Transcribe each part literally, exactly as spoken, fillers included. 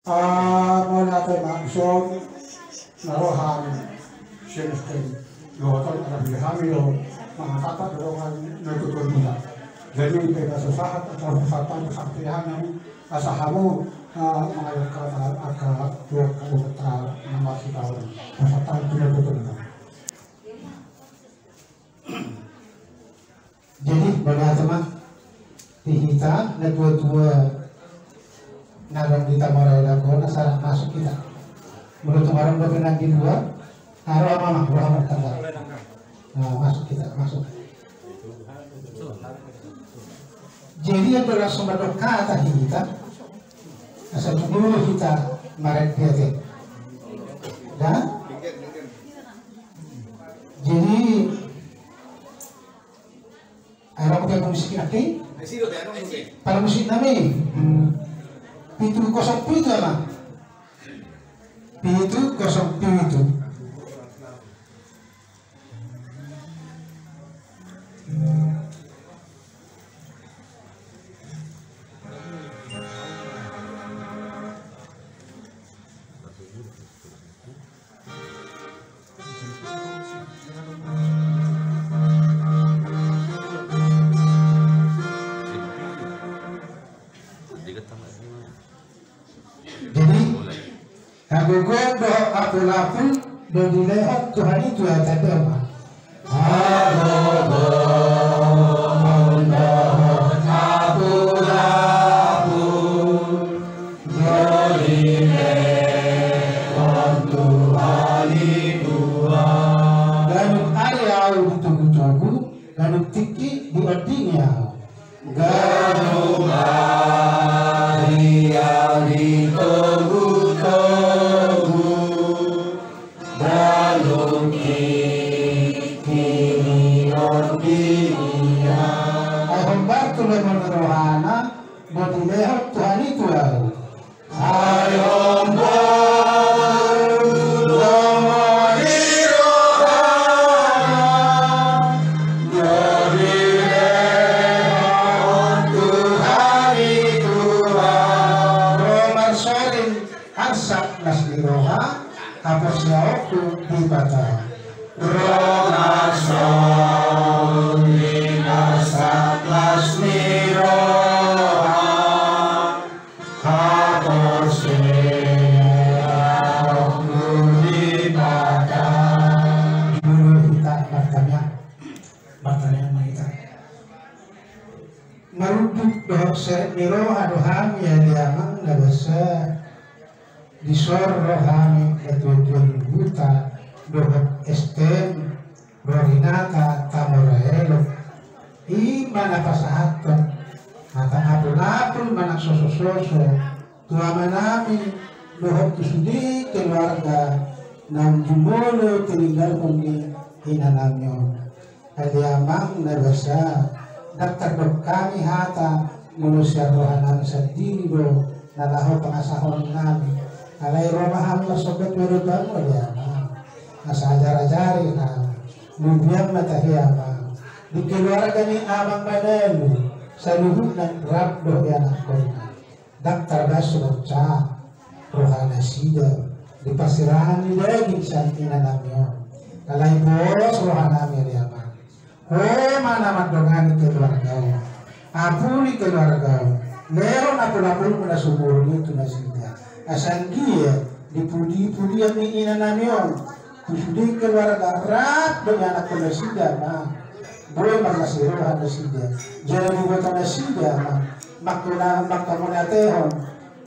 Ah, mauliate ma dison na ro hami sian S T M. Dohot on, ala hami do mangatatap dohot na tutu muna. Jadi, bebas usaha, tetap usaha, tetap usaha, hami asa hamu, ah, mangalir ke angka dua, angka dua, angka na masih tahu. Usaha, tetap tutu muna. Jadi, mauliate ma di hita na tua-tua na adong di Tamora Elok on, asa masuk hita. Molo tung adong dope na di luar, aro ama ma, ro ama tangga. Nah, masuk hita, masuk. Jadi, andorang so mandok hata hita, asa tutu hita marende ate. Dah? Jadi, ai ro pe parmusik nami. Parmusik nami. Pitu kosong pitu, ama. Pitu kosong pitu. Jadi, hagogoon dohot apul-apul do dilehon Tuhan i tu hita, tanda ma. Hagogoon dohot apul-apul do dilehon Tuhan i tu hita. Ganup ari ahu ditogu-togu, ganup tingki diondingi ahu. Ganup ari ahu ditogu-togu, ganup tingki diondingi ahu. Ai hombar tu lomo ni rohana do dilehon Tuhan i tu ahu. Ai hombar tu lomo ni rohana do dilehon Tuhan i tu ahu. Ro marsoring arsak las ni roha, haporseaonku di Debata. Ro marsoring arsak las ni roha, haporseaonku di Debata. Molo hita martangiang, martangiang ma hita. Marunduk dohot serep ni roha do hami ale Amang na basa dison ro hami na tua-tua ni huta dohot S T M Rorinata Tamora Elok. I ma na pasahathon hata apul-apul manang soso-soso tu amanami dohot tu sude keluarga naung jumolo tininggalhon ni inanami on. Ale Amang na basa, ndang tardok hami hata molo sian rohanami sandiri do na laho pangasahononnami. Alai ro ma hami marsomba tu adopanmu ale Amang, asa ajar-ajari hami. Lubian ma tahe Amang di keluarga ni Amang Manalu, saluhutna rap dohot ianakhonna. Ndang tarbahen so bonsa rohanasida di parsirangan ni daging sian inanami on. Alai pos rohanami ale Amang, ho ma na mandongani keluarga on, apuli keluarga on, lehon apul-apulmu na sumurung i tu nasida. Asa anggiat di pudi-pudian ni inanami on, tu sude keluarga rap dohot ianakhonnasida ma boi marlas ni roha nasida. Jala diboto nasida ma mangkona-, mangkamoniatehon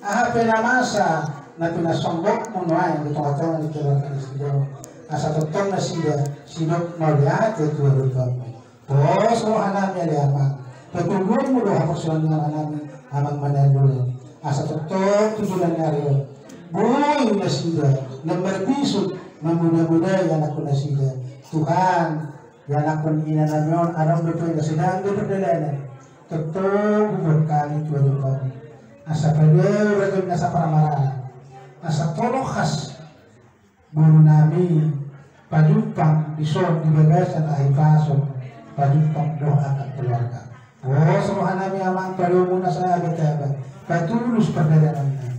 aha pe na masa na pinasonggopmu nuaeng di tonga-tonga ni keluarga nasida on. Asa tongtong nasida sidok mauliate tu adopanmu. Pos rohanami ale Amang, patoguonmu do haporseaon ni amanami Amang Manalu, asa tongtong tu joloan ni ari on boi nasida na marbisuk mamuda-mudai ianakhonnasida. Tuhan, ianakhon inanami on adong dope na sedang di pardalanan. Tongtong hubuat hami tu adopanmu, asa padaohon ragam na saparmaraan, asa tolokhas borunami pajumpang dison di bagasan hahipason, pajumpang dohot angka keluarga. Pos rohanami Amang, padaohonmu na saabad-abad, patulus pardalananna.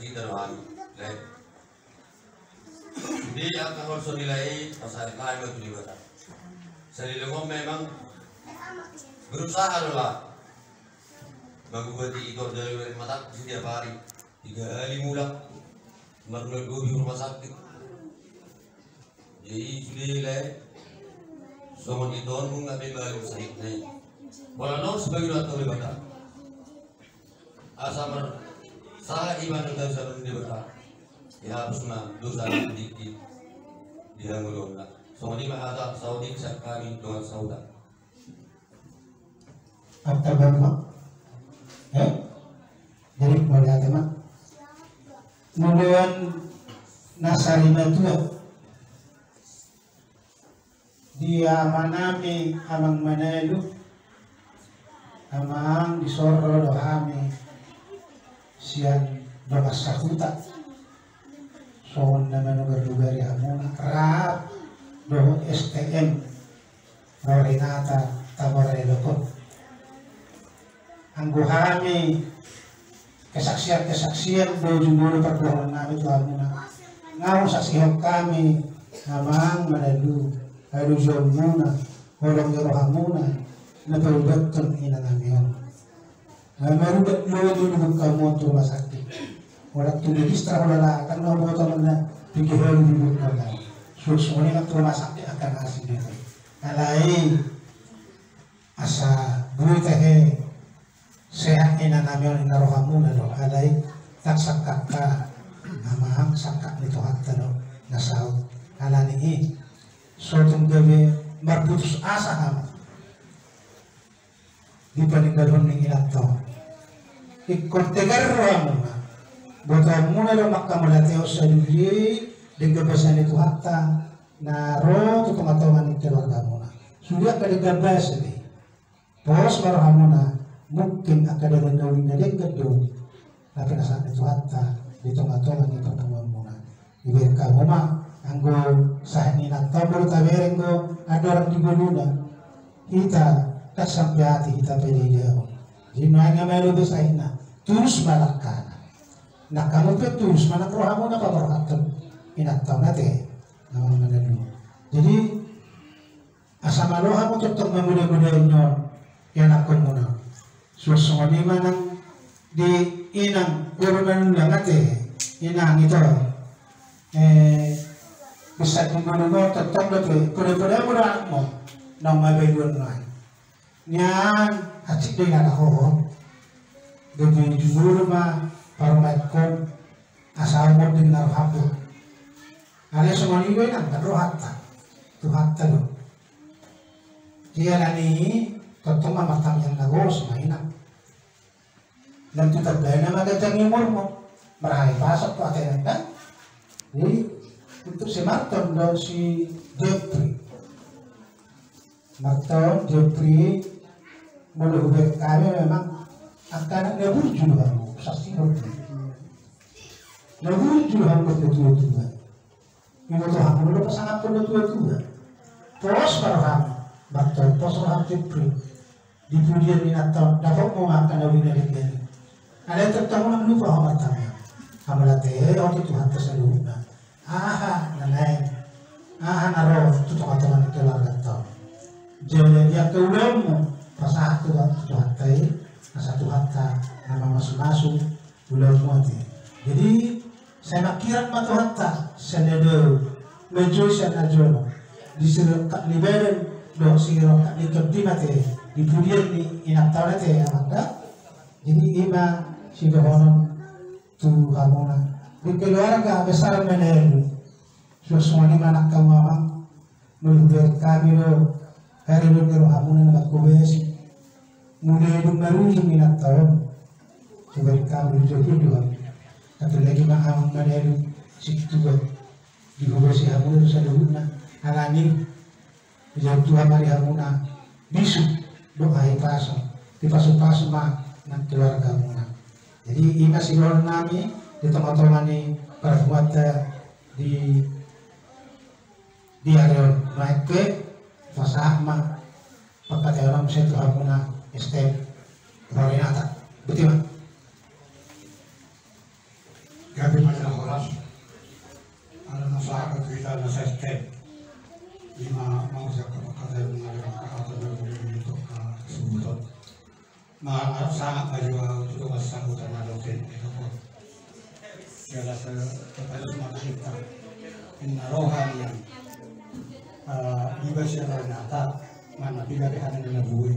hita do hami, Lae. Di angka holso ni Lae i pasahat hami ma tu Debata. Saleleng on memang berusaha do Lae mangubati i, tor jala i mata setiap hari tiga kali mulak marnol dobi rumah sakit. Jadi sude Lae, songon i tong nunga be malum sahitna i. Pola nong sebagai doa tu Debata. Asa mar sahat ibana dosa tu Debata. Dihapus ma dosa na dikit di hangoluanna. Songon i ma hata saotik sian hami dongan sahuta. Apa bang ma? Eh? Jadi pada tema. Muluan nasari matua. Di amanami Amang Manalu, Amang, disoro do hami sian dongan sahuta songon na manugarugari hamuna rap dohot S T M Rorinata Taborai Lokon. Anggo hami kesaksian-kesaksian do jumolo parboruon nami tu hamuna. Nga husaksihon hami Amang Manalu, haluaonmuna, holong ni rohamuna na paubathon ina nami on. Nga marubat do leleng hamu on tu rumah sakit. Holan tu medis tar holan aha, kan na boto na pigi holi di bukal. Suksuk ni tu rumah sakit angka na asing. Alai asa boi tahe sehat ina nami on, ina rohamuna do, alai tang sangkap ka Amang, sangkap ni Tuhanta do na saut. Alani i so tung gabe marputus asa hamu di paninggalhon ni inanta on. Ingkon tegar rohamuna, botoonmuna do manghamauliatehon sadari on denggan basa ni Tuhanta na ro tu tonga-tonga ni keluargamuna. Sude angka denggan basa be, pos ma rohamuna, mungkin angka denggan na uli na denggan do na pinasahat ni Tuhanta di tonga-tonga ni parpunguanmuna. Dibereng hamu ma, anggo sahat ni inanta on molo tabereng do andorang di ngoluna, hita ndang sampe hati hita pede idaon. Jadi nuaeng nga malo be sahitna, tulus ma langkana. Nang hamu pe tulus ma nang rohamuna paborhathon inanta on ate, Amang Manalu. Jadi asa malo hamu tongtong mamuda-muda inna on ianakhonmuna. Suang songon i ma nang di inang boru Manullang ate, inang ito. Eh, bisa di ngoluna on tongtong dope poda-poda muna anakmu naung mabaluan nuaeng. Nian hansit do inang ho. Gabe jumolo ma parumaenkon asa ahu monding na rohangku. Alai songon i do inang, kan rohanta Tuhanta do. Jadi alani i tongtong ma martangiang na gok ma inang. Nang tu tandana ma ganjang ni umurmu. Marhai pasok tu ate nang kan. Jadi untuk si Marton dohot si Jeffrey. Marton, Jeffrey, molo hubereng hami memang angka anak na burju do hamu, saksi burju. Na burju do hamu dohot na tua-tua. Iboto hamu do pasangaphon na tua-tua. Pos ma roham, Marton, pos roham Jeffrey. Di pudian ni inanta on dapotmu ma angka na uli na denggan i. Alai tongtong unang lupa ho martangiang. Hamauliatehon tu Tuhanta saluhutna. Aha na naeng, aha na ro tu tonga-tonga ni keluarganta on. Jala di angka ulaonmu pasahat tu Tuhanta i, asa Tuhanta na mamasu-masu ulaonmu ate. Jadi sai mangkirap ma Tuhanta sian na dao, manjou sian na jolo, di sirongkap ni badan dohot sirongkap ni tondi ma ate di pudian ni inanta on ate, amang da. Jadi i ma sidohonon tu hamuna di keluarga besar Manalu. Suang songon i ma nang hamu amang, molo hubereng hami do haribot ni rohamuna na mangkobasi, mulai dung marujung inanta on, hubereng hami do jolo do hami. Apalagi ma amang Manalu sintua, dihobasi hamuna do saluhutna, alani i dijou Tuhan ma di hamuna bisuk dohot hahipason, dipasupasu ma nang keluargamuna. Jadi i ma sidohonon nami di tongatonga ni parpunguanta di di ari on. Baen pe pasahat ma pangkataion on muse tu hamuna S T M Rorinata. Botima. Gabe ma jala horas. Ala na sahat tu hita na S T M. Ima mau siap pangkataion na di angka hata na di tongka suhut on. Marsangat ma jolo ahu tu dongan sahuta na adong di elok on. Jala tarpajos ma tu hita, ninna roha nian. Iba sian Rorinata, manang pe gabe hata ni na boi,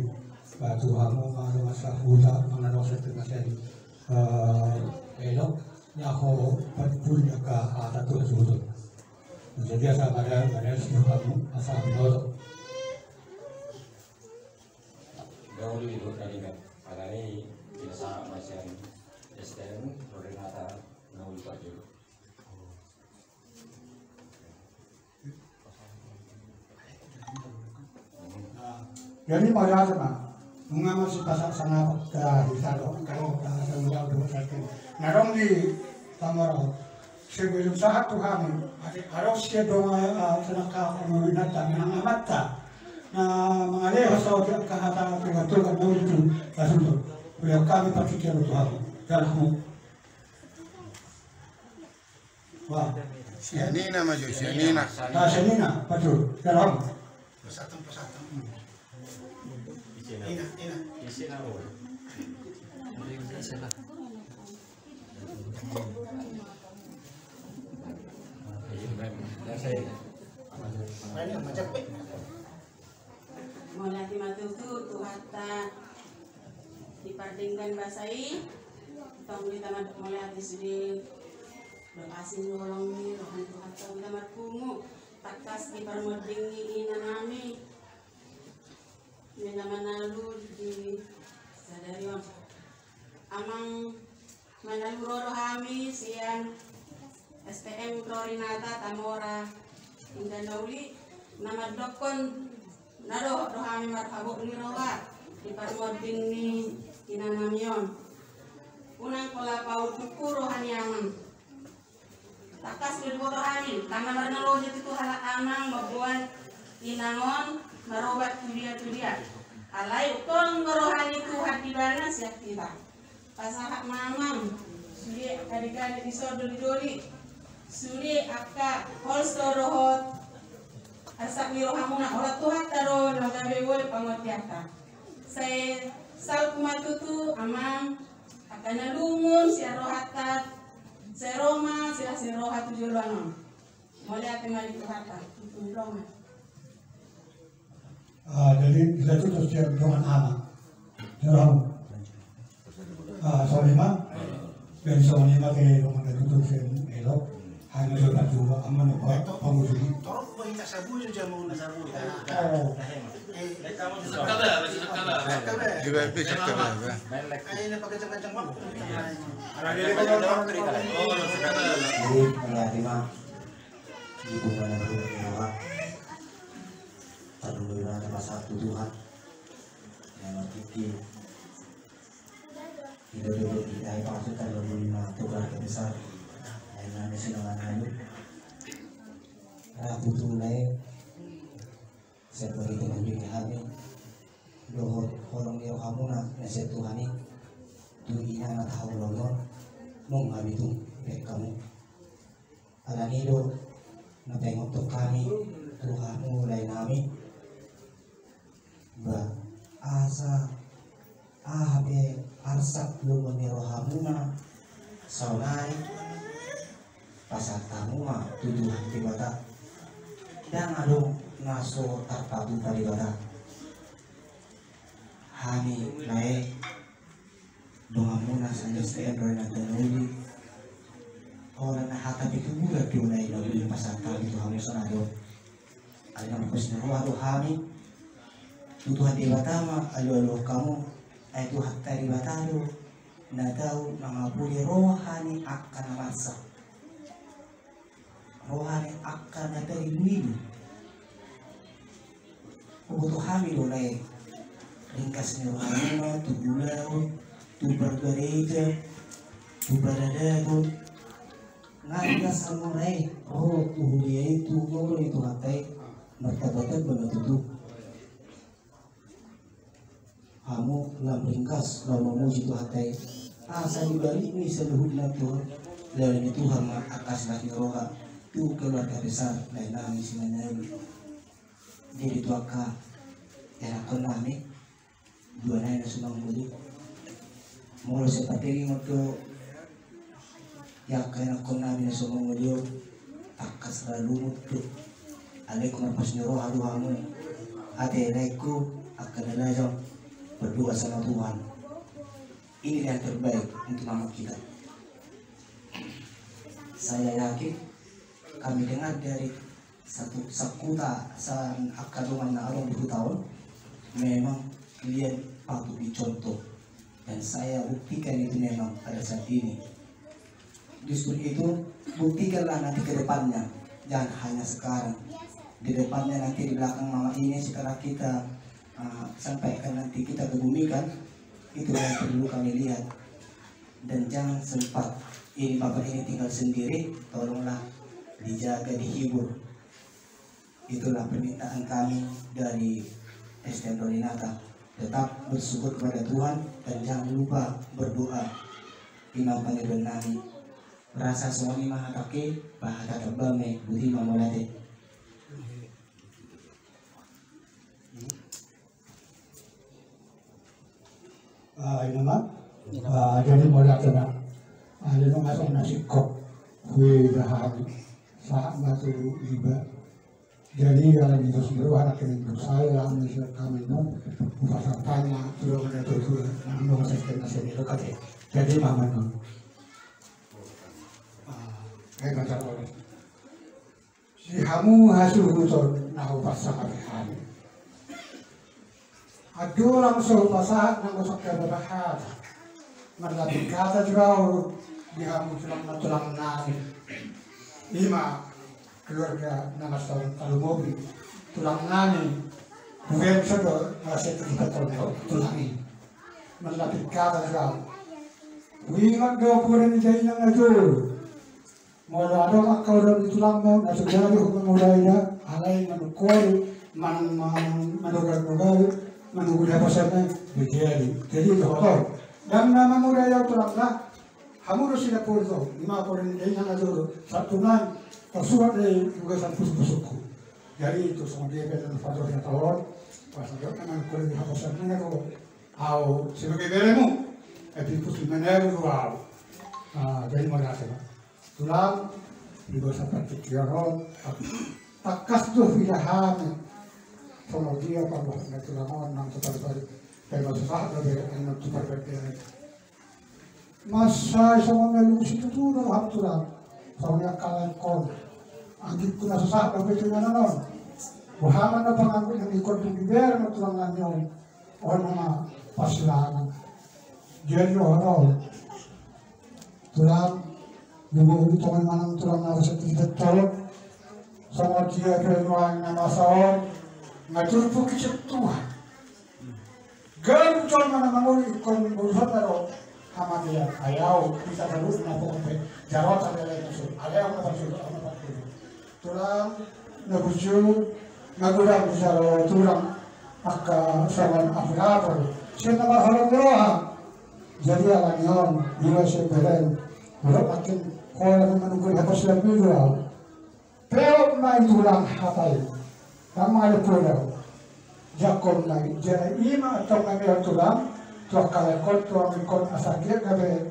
ba tu hamu ma dongan sahuta, manang dongan sahuta na sian elok, laho pampuli angka hata tu hasuhuton. Jadi asa mada, mada sian hamu asa binoto. Dahulu ibu tadi kan, alani i, biasa ma sian S T M Rorinata, dahulu parjolo. Jadi mauliate ma, nunga masipasahat sangap tu hita do, kalau asa ulang do. Na adong di tamora. Sebelum sahat tu hami, adong sian dongan, eh, saudara, amang inanta, manang amanta na mangalehon saotik angka hata togatonga na uli tu hasuhuton. Mauliate hami partingkian tu hamu. Jala hamu. Wah. Sian ina ma jo, sian ina. Ah, sian ina, betul. Jala hamu. Pasatang, pasatang. Ina, ina. Mauliate ma tutu tu Tuhanta di pardenggan basa i. Tong hita mandok mauliate sude. Dohot asi ni holong ni roha ni Tuhanta hita marpungu. Tangkas di parmonding ni ina nami. Ninna Manalu di sadari on. Amang Manalu, ro do hami sian S T M Rorinata Tamora Indah na uli, na mandokkon na dohot do hami marhabot ni roha di parmonding ni ina nami on. Unang pola paututhu roha ni amang. Tangkas do diboto hami, ndang na marnaloja tutu halak amang mamboan inang on maroban tu dia tu dia. Alai tongtong do roha ni Tuhan di ibana sian hita. Pasahat ma amang sude angka denggan di son, doli-doli, sude angka holso dohot arsak ni rohamuna, holan Tuhanta do na gabe boi pangontianta. Sai salpu ma tutu amang. Angka na lungun sian rohanta, sai ro ma silas ni roha tu joloan on. Mauliate ma di Tuhanta, tutu longan. Ah, jadi kita tutup sian dongan anak. Jolo. Ah, sorry ma. Dan songon i ma ke dongan na tutup sian elok. Hanya sudah dua, aman apa? Pangujung. Torop berita sabu, jam na sabu. Oh. Jadi, mauliate ma. Di bagasan na hurang ni roha. Tarlumobi ma hita pasahat tu Tuhan. Yang penting, di bagasan na hurang ni roha, tarlumobi ma tu keluarga besar. Yang namanya sinongan ayu. Ratu tu lae. Seperti itu mungkin hami. Dohot holong ni rohamuna na sian Tuhan i. Tu ina na tahaholongon. Nunga bitung pe hamu. Alani do na taingot hami tu hamu lae nami. Ba asa aha pe arsak lungun ni rohamuna. Saonari pasahat hamu ma tu Tuhan Debata. Ndang adong na so tarpatupa Debata. Hami lae donganmuna Sanjaya Sten Ronaldo Tanuli. Holan na hata pituburan tu lae na boi pasahat hami tu hamu sonari on. Alai na marpos ni roha do hami tu Tuhan Debata ma alualuhon hamu. Ai Tuhanta Debata do na tau mangapuli roha ni angka na marsak, roha ni angka na tariluilu. Huboto hami do lae ringkas ni rohamuna tu ulaon, tu pargareja, tu paradaton. Nga ringkas hamu lae ro tu huria i tu ngolu ni Tuhanta i martambatamba ma tutu. Hamu lam ringkas lam mamuji Tuhanta i. Asa di balik ni saluhutna Tuhan, lehon ni Tuhan ma angka silas ni roha tu keluarga besar lae nami Simanjuntak. Jadi tu angka ianakhon nami, dua nai na so mangoli. Molo sai patengi do angka ianakhon nami na so mangoli on, tangkas ra lumut do. Alai ingkon marpos ni roha do hamu. Ate laengku, angka na lajang, berdoa sama Tuhan. Inilah yang terbaik untuk mama kita. Saya yakin kami dengar dari satu, sahuta, sa-, angka dongan na adong di huta on, memang kalian patut dicontoh. Dan saya buktikan itu memang pada saat ini. Justru itu, buktikanlah nanti ke depannya, jangan hanya sekarang. Di depannya nanti, di belakang mama ini, setelah kita, uh, sampaikan, nanti kita kebumikan, itu yang perlu kami lihat. Dan jangan sempat ini bapak ini tinggal sendiri, tolonglah dijaga, dihibur. Itulah permintaan kami dari S T M Dorinata. Tetap bersyukur kepada Tuhan dan jangan lupa berdoa. Ima pangidoan nami. Rasa songon i ma hatangki, pasahat tamba ma i, boti ma, mauliate. Ah, ina ma. Ah, jadi mauliate ma. Ah, jadi nunga songon na singkop huida hami. Sahat ma tu iba. Jadi ala ni dos ni roha na kena dosa ya, ami siap kami no. Upasahat ma tu dongan na tutu, na nunga sasken na seni lo kate. Jadi mama no. Ah, eh, baca. Di hamu hasuhuton na hupasahat hami. Andorang so hupasahat nang so hata, marlapik hata do au di hamu tulang na, tulang nami. Ima keluarga na marsaur malumobi, tulang nami. Bukan sodo, masih tu kita tolong tulang i. Marlapik hata do au. Huingot do poda ni dainang na jolo. Molo adong angka ulaon ni tulangmu na so jadi mangulahon, alai manungkoli, man-, man-, manungkoli, manungkoli haposan, jadi. Jadi dohot on. Ndang na mangulahon tulangna, hamu do sila poli do, ima poli ni dainang na jolo, sahat tu na tarsurat di bagasan pusuk-pusukku. Jadi tu songon dia pe na padohot na taon, pas adong na manungkoli haposan, na ko au sebagai beremu, epi pusuk mana do au. Ah, jadi mauliate ma. Tulang, di bagasan partingkian on, tangkas do huida hami. Songon dia parbohot na tulang on, nang tu parbari, pe masalah do be, nang tu parbari. Mansai songon na lusi tutu do hami tulang. Songon dia kalai kon. Anggikku na so sahat do be tu inganan on. Boha ma na panganggo na ingkon tu bibir na tulang nami on. On ma pasilangan. Jadi dohot on. Tulang, ibu-ibu tongon manang tulang na harus kita tolong. Sama dia pe nuaeng na masa on. Nga turpuk icet Tuhan. Gabe jolma na mangolu ingkon urusan na ro. Hamatean, ai au, bisa terus na pokok pe. Jarot ada lagi masuk. Ada yang dapat suruh, ada dapat suruh. Tulang, na bujur, na godang bisa ro tulang, angka sawan api-api. Sian na marhalong roha. Jadi ala ni on, bila sian beren, udah makin kola na manungkun hapus dan bidul. Peot ma i tulang hata i. Tama ada tulang. Jakon ma i, jadi ima tong na mehon tulang, tuang kalekon, tuang ikon asa dia gabe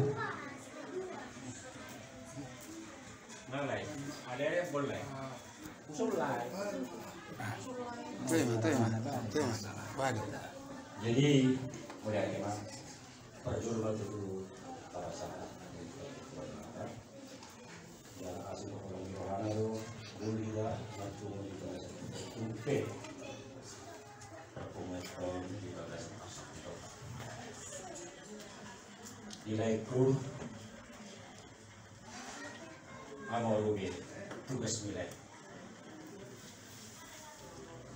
Nang lae. Ada boleh. Usul lae. Terima, terima, terima. Waduh. Jadi, udah ya, Mas. Perjuru maju dulu. Para sahabat. Yang asli orang Yohana itu, boleh ya, maju di bagasan. Oke. Perpindahan di bagasan. Di lae ku. Ama ulu be, tugas ni lae.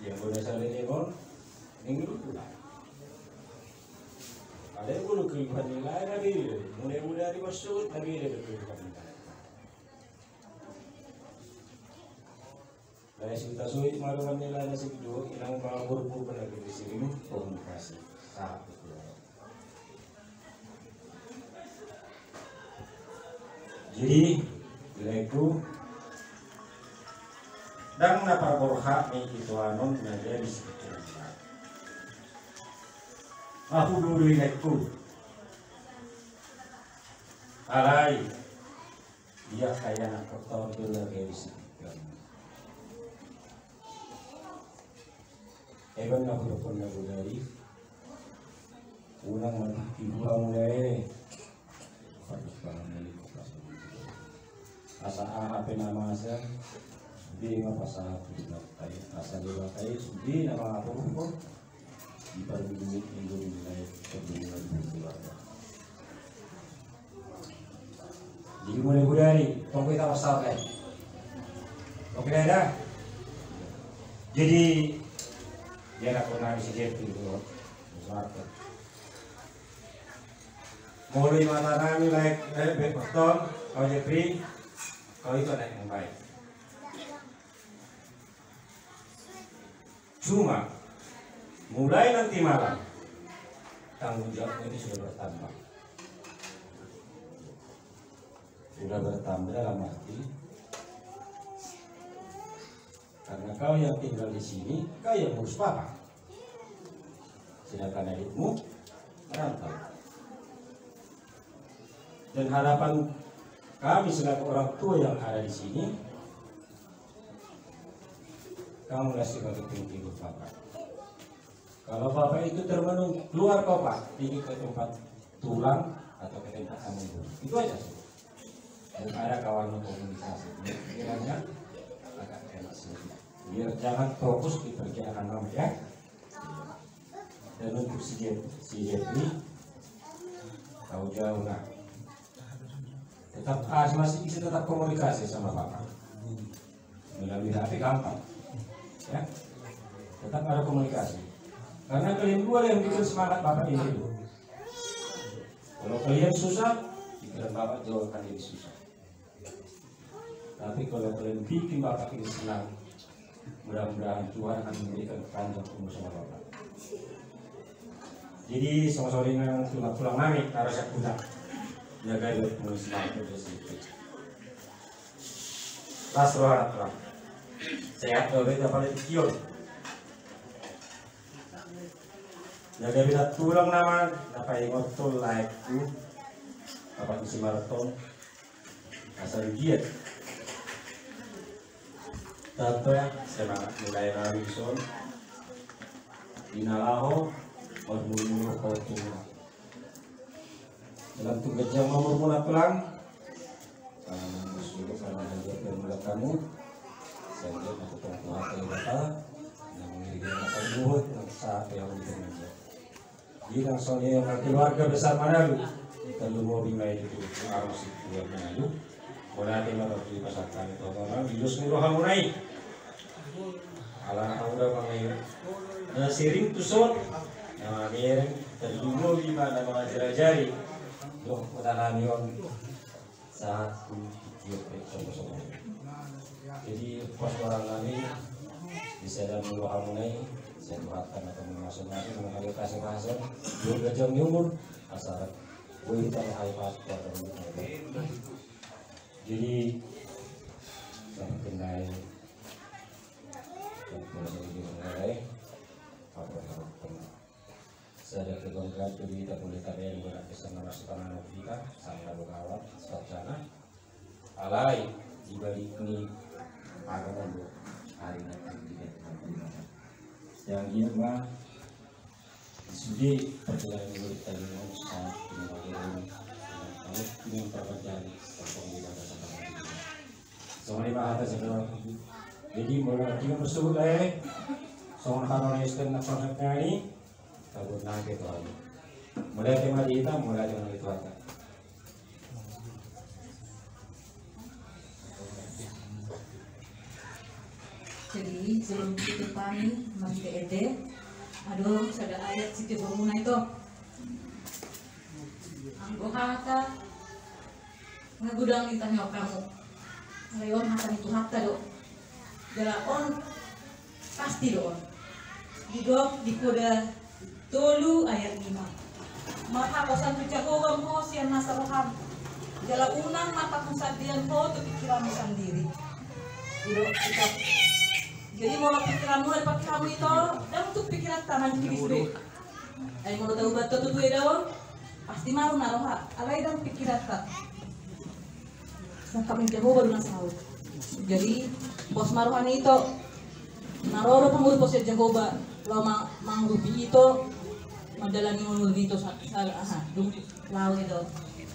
Yang guna sale ni on, ning dulu pula. Ada yang guna kehidupan ni lae, tapi mudah-mudahan di maksud, tapi ada kehidupan ni lae. Lae, sitasoit ma roha ni lae na sipitu, inang ma boru-boru na di sini, komunikasi. Satu, dua. Jadi, di lae ku, ndang na parborhat ni ituanon na jadi sipitu. Ahu dulu di lae ku. Alai, ia kaya na kotong dulu lagi di sipitu. Eban na hudokkon na godari, unang manang tibu hamu na e. Asa aha pe na masa, sude ma pasahat tu Debata i, asa Debata i sude na mangaturhon di parminggu-minggu ni lae, parminggu-minggu ni lae. Jadi mulai budari, tonggo ita pasal kai. Oke dah. Jadi dia tak pernah bisa jadi tu. Molo imata nami lae, eh, baik betul, kau Jepri, kau itu anak yang baik. Cuma mulai nanti malam tanggung jawabmu ini sudah bertambah. Sudah bertambah dalam arti karena kau yang tinggal di sini, kau yang ngurus papa. Sedangkan adikmu merantau. Dan harapan kami selaku orang tua yang ada di sini, kamu lah sebagai penghidup papa. Kalau papa itu termenung, keluar kau, Pak, pergi ke tempat tulang atau ke tempat kamu. Itu aja. Belum ada kawan komunikasi. Kiranya agak enak sedikit. Biar jangan fokus di pekerjaan kamu, ya. Dan untuk si Jep-, si Jepri, kau jauh lah. Tetap, ah, masih bisa tetap komunikasi sama papa. Melalui H P gampang. Ya. Tetap ada komunikasi. Karena kalian dua yang bikin semangat bapak ini. Kalau kalian susah, pikiran bapak jauh akan jadi susah. Tapi kalau kalian bikin bapak ini senang, mudah-mudahan Tuhan akan memberikan panjang umur sama bapak. Jadi songon i ma tulang-tulang nami, harus aku tak jaga buat pengurus. Las rohana, tulang. Sehat dope, apalagi kion. Na gabe nantulang nama na paingothon laengku, Bapak Isi Marathon, asa di dia. Tata semangat mulai nami son. Di na laho marmulmul ho tu. Dalam tugas jam nomor mula tulang. Karena sudah karena hadir dan mula kamu. Saya lihat aku tuang tuhan saya bata. Yang mengirim akan buat yang saat yang lebih menjadi. Di na songon i ma keluarga besar Manalu. Tarlumobi ma i tu arus keluarga Manalu. Mauliate ma di pasahat hami tu Tuhan, di dos ni rohamuna i. Ala na hurang mangiring na siring tu son. Na mangiring tarlumobi ma na mangajarajari. Dohot hami on. Sahat tu tiop pe songon-songon. Jadi pos roha nami di sada mulu hamuna i, sai Tuhan tanda tanda masuk nami mengenai kasih kasih dua belas jam ni umur asal. Boi tanda hai pas kuat. Jadi sampai kendai dan kuasa di mengenai apa yang Sada kebanggaan tu hita boleh tabaen, buat pesan nama suka nano hita, sama lalu kawan, sarjana. Alai di balik ni agama lu hari nanti tidak terlalu. Yang dia mah sudah perjalanan murid tadi mau saat ini bagaimana kalau ini pekerjaan tentang di dalam sama. Songon i ma hata sada. Jadi molo nanti masuk le songon hata ni sten na songon hata ni. Tabut nangke tu hami. Mauliate ma di hita, mauliate ma di Tuhanta. Jadi sebelum ditutup kami masih ende, adong sada ayat siti hormuna itu. Anggo hata na godang ni tangiang hamu. Alai on hata ni Tuhanta do. Jala on pasti do on. Didok di Poda tolu ayat lima. Marhaposan tu Jahowa ma ho sian nasa roham. Jala unang marhaposan dian ho tu pikiranmu sandiri. Didok kita. Jadi molo pikiranmu na dipake hamu ito, dang tu pikiranta na di bis be. Ai molo taubat ho tu tutu eda on. Pasti maru na roha, alai dang pikiranta. Sangkap ni Jahowa do na saut. Jadi pos ma roha ni ito. Na ro do pangurus pos ni Jahowa. Laho ma-, mangurupi ito. Mandalani ito sa-, sa-, aha, dung laho ito.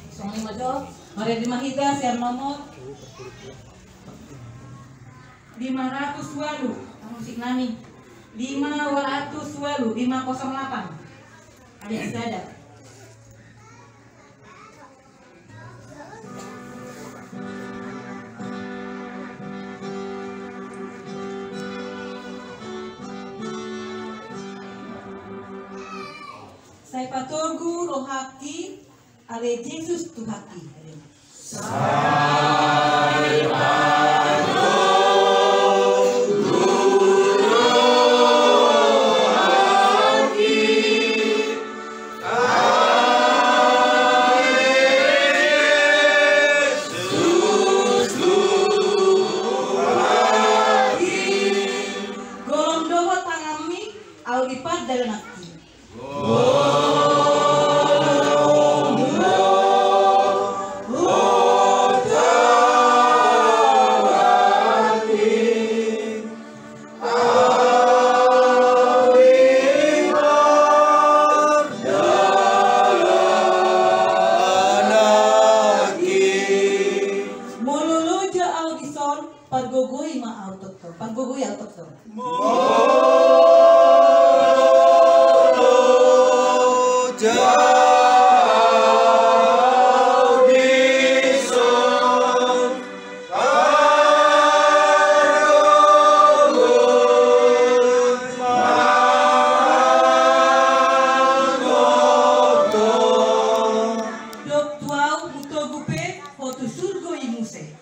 Songon i ma jo. Marende ma hita sian nomor lima ratus walu. Musik nami. Lima ratus walu, lima kosong delapan. Ada sada. Sai patogu rohangki ale Jesus Tuhanki. Sai patogu rohangki ale Jesus Tuhanki. Golom dohot tanganmi, ahu di pardalananki. Molo loja ahu dison, pargogoi ma ahu tongtong. Pargogoi ahu tongtong. Molo loja ahu dison, pargogoi ma ahu tongtong. Dok tu ahu, hutogu pe ho tu surgo i muse.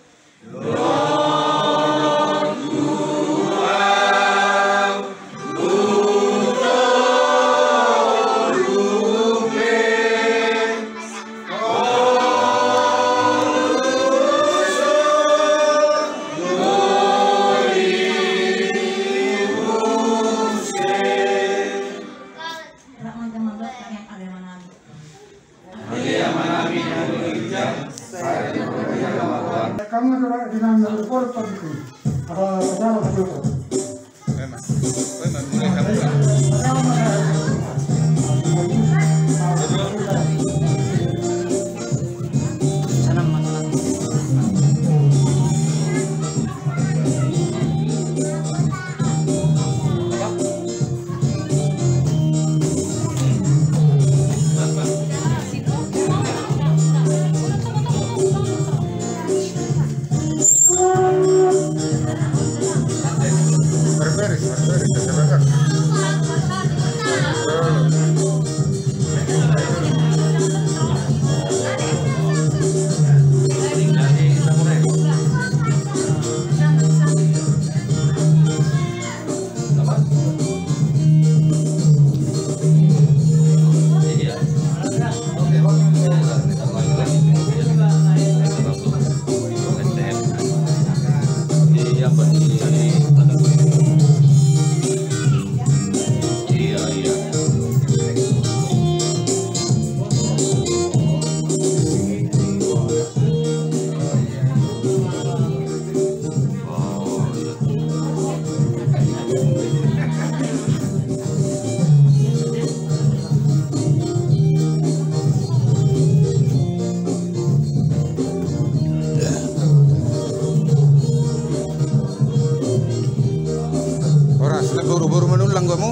Horas, na boru, boru Manullang do hamu?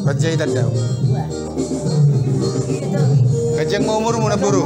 Panjaitan do. Ganjang ma umurmu, na boru.